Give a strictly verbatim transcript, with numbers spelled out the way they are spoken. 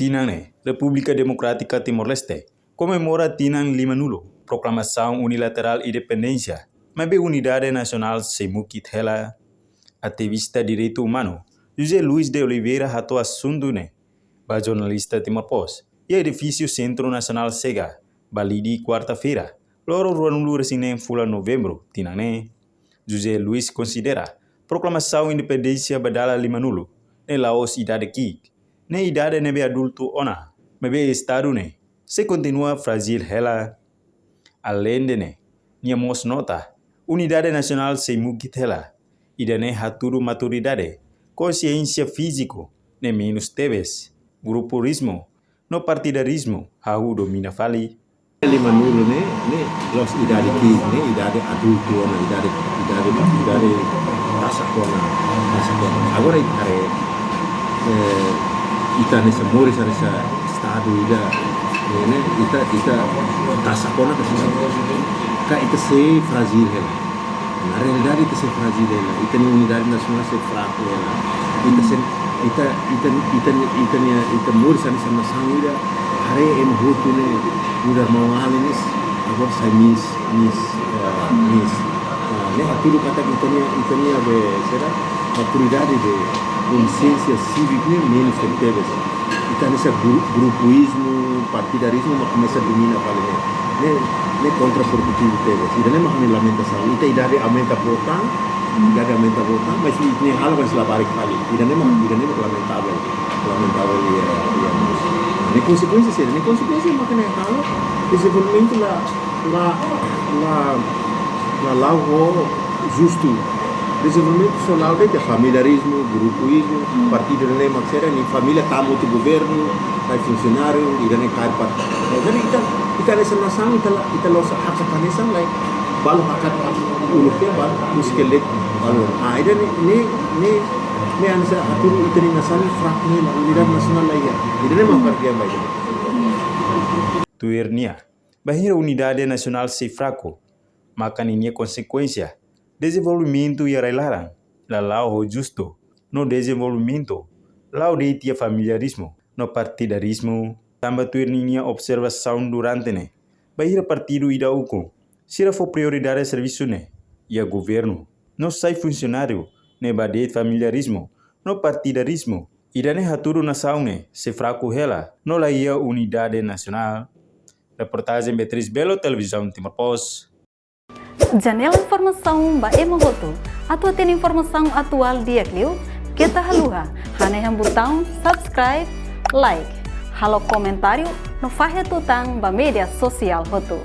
Tinan ne'e, Repúblika Demokrátika Timor-Leste komemora tinan limanulu proklamasaun unilaterál independénsia, maibé unidade nasionál sei mukit hela. Ativista direitu umanu José Luis de Oliveira hato'o asuntu ne'e ba jornalista Timor Post iha edifísiu Sentru Nasionál Sega, Balide, kuarta-feira, loron ruanulu-resin-neen fulan Novembru tinan ne'e. José Luis konsidera proklamasaun independénsia ba dala limanulu ne'e la'ós idade ki'ik, ne'e idade ne'ebé adultu ona, maibé Estadu ne'e sei kontinua frájil hela. Aleinde ne'e, nia mós nota unidade nasionál sei mukit hela. Ida-ne'e hatudu maturidade, konxiénsia fíziku ne'e menus tebes, grupurizmu no partidarizmu hahú domina fali. Limanulu ne'e, ne'e la'ós idade ki'ik, ne'e idade adultu ona, idade, idade, idade tasak ona, tasak ona. Agora ita haree, eh, ita hanesan moris hanesan Estadu ida, ne'e, ne'e, ita, ita tasak ona ka sira. Ka ita sei frájil hela. Na realidade ita sei frájil hela. Ita-nia unidade nasionál sei fraku hela. Ita sei, ita, ita, ita, ita-nia, ita moris hanesan nasaun ida, haree ema hotu ne'e nu'udar maun-alin, agora sai miss, miss, eh, miss. Eh, ne'e hatudu katak ita-nia, ita-nia be, saida, maturidade de konxiénsia sívika ne'e menus tebes. Ita hanesan gru-, grupurizmu, partidarizmu mak komesa domina fali ne'e. Ne'e, ne'e kontraprodutivu tebes. Ida-ne'e mak ha'u-nia lamentasaun. Ita idade aumenta boot tan, idade aumenta boot tan, mas ita-nia halo masih labarik fali. Ida-ne'e mak, ida-ne'e mak lamentavel. Lamentavel, ya, ya. Ne'e konsekuénsia saida? Ne'e konsekuénsia mak ne'e halo dezenvolvimentu la, la, la la'o ho justu. Dezenvolvimentu só la'o de'it iha familiarizmu, grupurizmu, partidu ne'e mak sira-nia família tama hotu governu, sai funsionáriu, ida-ne'e kaer para. Jadi ita, ita hanesan nasaun, ita la, ita la'ós hakat hanesan, like, balu hakat uluk tiha, balu husik de'it, balu. Ah, ida-ne'e, ne'e, ne'e, ne'e hanesan hatudu ita-nia nasaun fraku hela, unidade nasionál la iha. Ida-ne'e mak parte yang baik. Tuir nia, bainhira unidade nasionál sei fraku, maka ninia konsekuénsia, dezenvolvimentu iha rai-laran la la'o ho justu, no dezenvolvimentu la'o de'it iha familiarizmu no partidarizmu. Tanba tuir ninia observasaun durante ne'e, bainhira partidu ida ukun sira fó prioridade servisu ne'e iha governu, no sai funsionáriu ne'e ba de'it familiarizmu no partidarizmu, ida-ne'e hatudu nasaun ne'e sei fraku hela no la iha unidade nasionál. Reportajen Beatriz Belo, Televizaun Timor Post. Janela informasaun ba ema hotu. Atu hatene informasaun atuál di'ak liu, keta haluha hanehan butaun subscribe, like, halo komentáriu no fahe tutan ba média sosiál hotu.